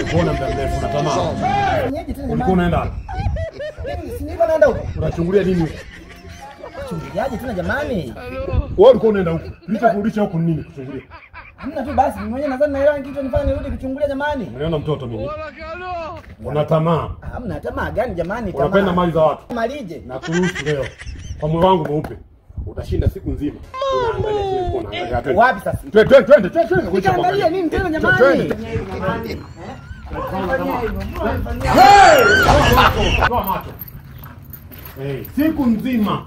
Mbona muda mrefu na tamaa? Ulikuwa unaenda? Mimi si nilikuwa naenda huko. Unachungulia nini huko? Chunguliaje tena jamani? Wewe ulikuwa unaenda huko. Nilichokurudisha huko nini kuchungulia? Hamna tu basi, mimi mwenyewe nadhani naelewa kitu nifanye nirudi kuchungulia jamani. Unaona mtoto mimi? Una tamaa. Hamna tamaa gani jamani tamaa? Unapenda mali za watu. Malije. Na kuruhusu leo. Kwa moyo wangu mweupe. Utashinda siku nzima. Unaangalia kile kona, angalia. Wapi sasa? Twende twende twende twende. Nikaangalia nini tena jamani? Toa macho. Eh, siku nzima.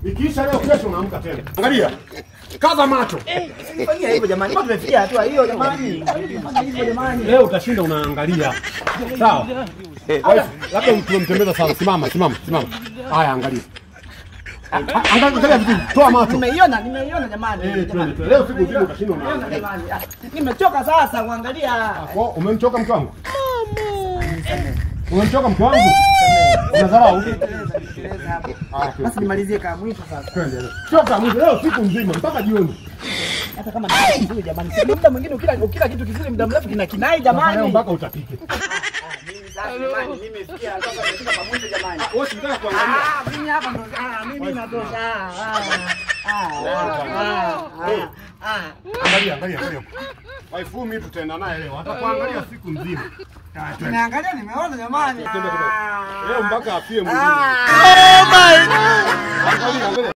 Ikiisha leo kesho unaamka tena. Angalia. Kaza macho. Fanyia hivyo jamani. Mbona tumefikia hatua hiyo jamani? Fanya hivyo jamani. Leo utashinda unaangalia. Sawa. Labda tumemtembeza sana. Simama, simama, simama. Haya angalia. Angalia vizuri. Toa macho. Nimeiona, nimeiona jamani. Leo siku nzima utashinda unaangalia. Nimechoka sasa kuangalia. Kwa umemchoka mke wangu? Umemchoka mke wangu? Unadharau. Basi nimalizie kama mwisho sasa. Twende. Choka mwisho leo siku nzima mpaka jioni. Hata kama ni kizuri jamani. Muda mwingine ukila kitu kizuri muda mrefu kina kinai jamani. Leo mpaka utapike. Mimi sasa jamani, mimi sikia hata kama pamoja jamani. Wewe unataka kuangalia. Mimi hapa ndo mimi natosha. Angalia, angalia, angalia. Waifu mimi tutaenda naye leo. Atakuangalia siku nzima. Nimeangalia nimeona jamani. Leo mpaka afie mwingine. Oh my God. Angalia, angalia.